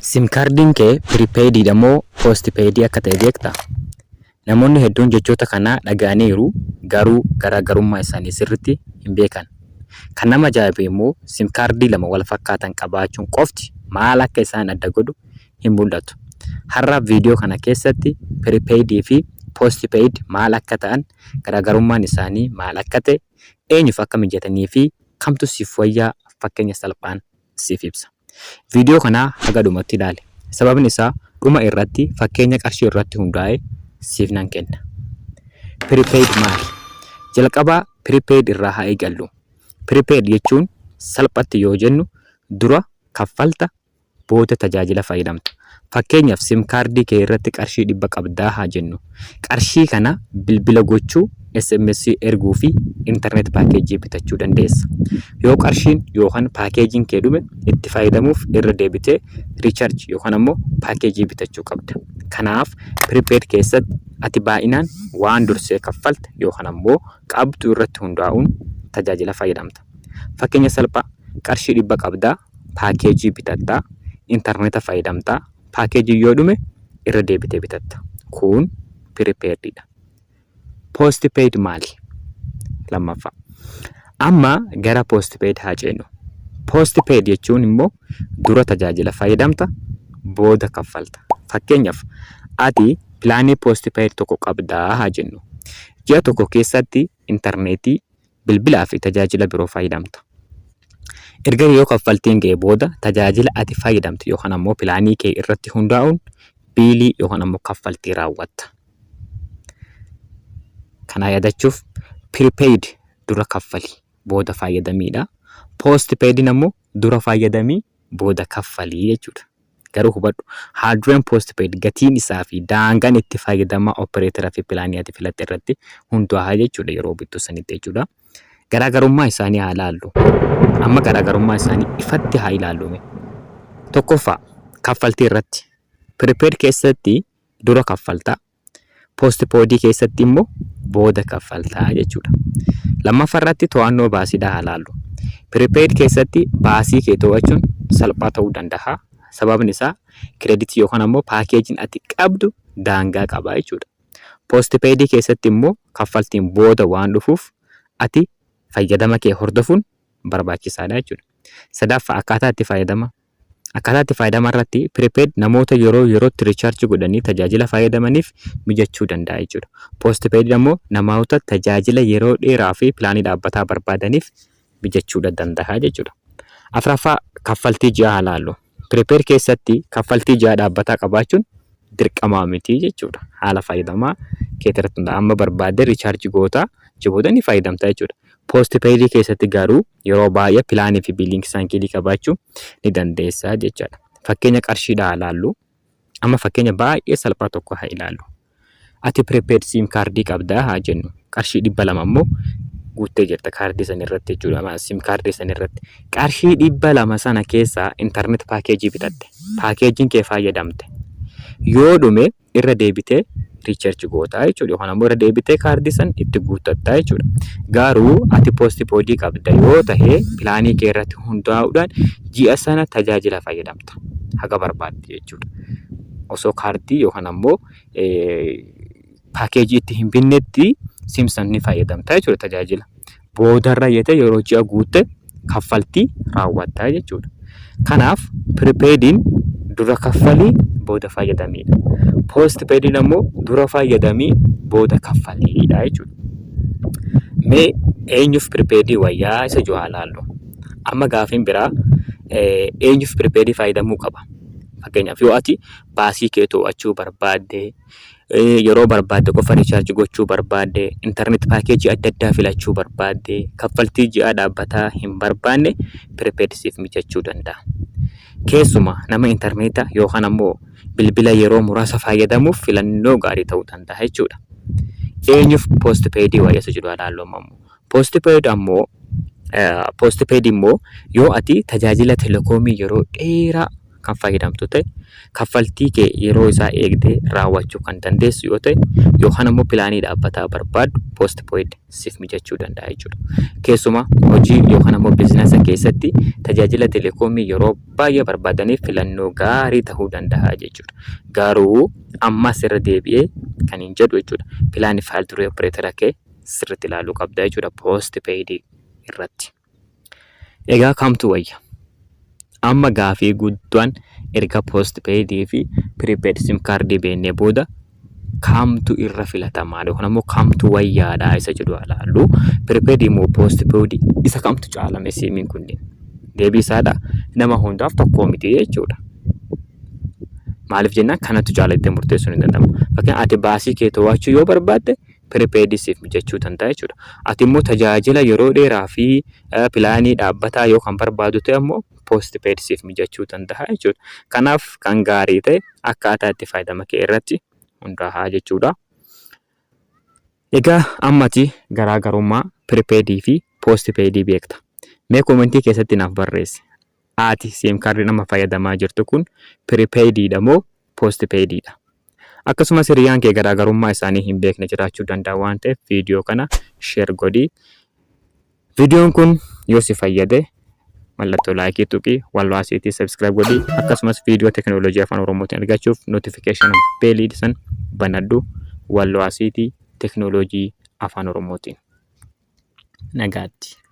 Sim kaardiin kee piripeeyidiidha moo poostipeeyidii akka ta'e beektaa? Namoonni hedduun jechoota kana dhaga'aniiru, garuu garaagarummaa isaanii sirriitti hin beekan. Kan nama ajaa'ibu immoo sim kaardii lama wal fakkaatan qabaachuun qofti maal akka isaan adda godhu hin mul'atu. Har'a viidiyoo kana keessatti piripeeyidii fi poostipeeyid maal akka ta'an, garaagarummaan isaanii maal akka ta'e, eenyuuf akka mijatanii fi kamtu siif wayyaa fakkeenya salphaan siif ibsa. Viidiyoo kana haga dhumatti ilaali. Sababni isaa dhuma irratti fakkeenya qarshii irratti hundaa'e siif nan kenna. Prepaid maali? Jalqaba prepaid irraa haa eegallu. Prepaid jechuun salphatti yoo jennu dura kaffalta booda tajaajila fayyadamta. Fakkeenyaaf sim kaardii kee irratti qarshii 100 qabdaa haa jennu. Qarshii kana bilbila gochuu, sms erguu fi internet paakeejii bitachuu dandeessa. Yoo qarshiin yookan paakeejiin kee dhume itti fayyadamuuf irra deebitee recharge yookan ammoo paakeejii bitachuu qabda. Kanaaf prepaid keessatti ati baay'inaan waan dursee kaffalte yookan ammoo qabdu irratti hundaa'uun tajaajila fayyadamta. Fakkeenya salphaa qarshii 100 qabdaa, paakeejii bitatta, intarneeta fayyadamta, paakeejiin yoo dhume irra deebitee bitatta. Kun prepaid dha. Postpaid maali? Lammaffaa. Amma gara postpaid haa ceenu. Postpaid jechuun immoo dura tajaajila fayyadamta, booda kaffalta. Fakkeenyaaf ati pilaanii postpaid tokko qabdaa haa jennu. Ji'a tokko keessatti intarneetii, bilbilaa fi tajaajila biroo fayyadamta. Erga yeroo kaffaltiin ga'e booda tajaajila ati fayyadamte yookaan ammoo pilaanii kee irratti hundaa'uun biilii yookaan ammoo kaffaltii raawwatta. Kana yaadachuuf prepaid dura kaffali booda fayyadamiidha. Postpaidin ammoo dura fayyadamii booda kaffalii jechuudha. Garuu hubadhu, haaldureen postpaid gatiin isaa fi daangaan itti fayyadamaa opereetara fi pilaanii ati filatte irratti hundaa'a jechuudha yeroo bittu sanitti jechuudha. Garaagarummaa isaanii haa ilaallu. Amma garaagarummaa isaanii ifatti haa ilaallu mee. Tokkoffaa, kaffaltii irratti. Prepaid keessatti dura kaffalta. Post-poodii keessatti immoo booda kaffalta jechuudha. Lammaffaa irratti to'annoo baasiidhaa haa ilaallu. Prepaid keessatti baasii kee to'achuun salphaa ta'uu danda'a. Sababni isaa kireeditii yookaan ammoo paakeejiin ati qabdu daangaa qaba jechuudha. Post-paid keessatti immoo kaffaltiin booda waan dhufuuf ati fayyadama kee hordofuun barbaachisaadha jechuudha. Sadaffaa, akkaataa itti fayyadama Akkaataa itti fayyadama irratti prepaid namoota yeroo yerootti recharge godhanii tajaajila fayyadamaniif mijachuu danda'a jechuudha. Postpaid ammoo namoota tajaajila yeroo dheeraa fi pilaanii dhaabbataa barbaadaniif mijachuudha danda'a jechuudha. Afraffaa, kaffaltii ji'aa haa laallu. Prepaid keessatti kaffaltii ji'aa dhaabbataa qabaachuun dirqamaa miti jechuudha. Haala fayyadamaa keetii irratti hundaa'a. Amma barbaadde recharge goota achi booda ni fayyadamta jechuudha. Postpaid keessatti garuu yeroo baay'ee pilaanii fi biiliingi saayikilii qabaachuu ni dandeessa jechaadha. Fakkeenya qarshiidhaa haa ilaallu. Amma fakkeenya baay'ee salphaa tokko haa ilaallu. Ati prepaid sim kaardii qabdaa haa jennu. Qarshii 200 immoo guuttee jirta kaardii sana irratti jechuudha. Sim kaardii sana irratti. Qarshii 200 sana keessaa internet paakeejii bitatte. Paakeejiin kee fayyadamte. Yoo dhume irra deebitee recharge goota jechuudha. Yookaan ammoo irra deebitee kaardii san itti guuttatta jechuudha. Garuu ati postipoodii qabda yoo tahe pilaanii kee irratti hundaa'uudhaan ji'a sana tajaajila fayyadamta. Haga barbaadde jechuudha. Osoo kaardii yookaan ammoo paakeejii itti hin binnetti sim san ni fayyadamta jechuudha tajaajila. Boodarra jettee yeroo ji'a guutte kaffaltii raawwatta jechuudha. Kanaaf piripeediin dura kaffalii booda fayyadamiidha. Poostpeediin ammoo dura fayyadamii booda kaffaliidha jechuudha. Mee eenyuuf piripeedii wayyaa isa jiru haa ilaallu. Amma gaafiin biraa eenyuuf piripeedii fayyadamuu qaba? Fakkeenyaaf yoo ati baasii kee to'achuu barbaadde, yeroo barbaadde qofa riichaarji gochuu barbaadde, intarneet paakeejii adda addaa filachuu barbaadde, kaffaltii ji'aa dhaabbataa hin barbaanne prepaid siif mijachuu danda'a. Keessumaa nama intarneeta yookaan ammoo bilbila yeroo muraasa fayyadamuuf filannoo gaarii ta'uu danda'a jechuudha. Eenyuuf postpaid wayya isa jedhu haa ilaallu amma immoo. Postpaid ammoo postpaid immoo yoo ati tajaajila telekoomii yeroo dheeraa kan fayyadamtu ta'e, kaffaltii kee yeroo isaa eegdee raawwachuu kan dandeessu yoo ta'e, yookaan ammoo pilaanii dhaabbataa barbaaddu postpaid siif mijachuu danda'a jechuudha. Keessumaa hojii yookaan ammoo biizinasa keessatti tajaajila telekoomii yeroo baay'ee barbaadaniif filannoo gaarii ta'uu danda'a jechuudha. Garuu ammas irra deebi'ee kan hin jedhu jechuudha. Pilaanii fi haal-duree opereetara kee sirriitti ilaaluu qabda jechuudha postpaid irratti. Egaa kamtu wayya? Amma gaafii guddaan erga postpaid fi prepaid sim kaardii beennee booda kamtu irra filatamaadha yookaan ammoo kamtu wayyaadha isa jedhu ilaallu. Prepaid immoo postpaid isa kamtu caalame siimiin kunneen? Deebii isaadha nama hundaaf tokkoo miti jechuudha. Maaliif jennaan kanatu caala jettee murteessuun hin danda'amu. Fakkeenyaaf ati baasii kee to'achuu yoo barbaadde prepaid siif mijachuu danda'a jechuudha. Ati immoo tajaajila yeroo dheeraa fi pilaanii dhaabbataa yoo kan barbaadu ta'e ammoo postpaid siif mijachuu danda'a jechuudha. Kanaaf kan gaarii ta'e akkaataa itti fayyadama kee irratti hundaa'a jechuudha. Egaa ammati garaagarummaa prepaid fi postpaid beekta. Mee koomentii keessatti naaf barreessi. Ati siim kaardiin amma fayyadamaa jirtu kun prepaididha moo postpaididha? Akkasumas hiriyaan kee garaagarummaa isaanii hin beekne jiraachuu danda'a waan ta'eef viidiyoo kana share godhi. Viidiyoon kun yoo si fayyade mallattoo laayikii tuqi, walwaasiitii subscribe godhi. Akkasumas viidiyoo teekinooloojii afaan Oromootiin argachuuf notification beelii san banadhu. Walwaasiitii teekinooloojii afaan Oromootiin. Nagaatti.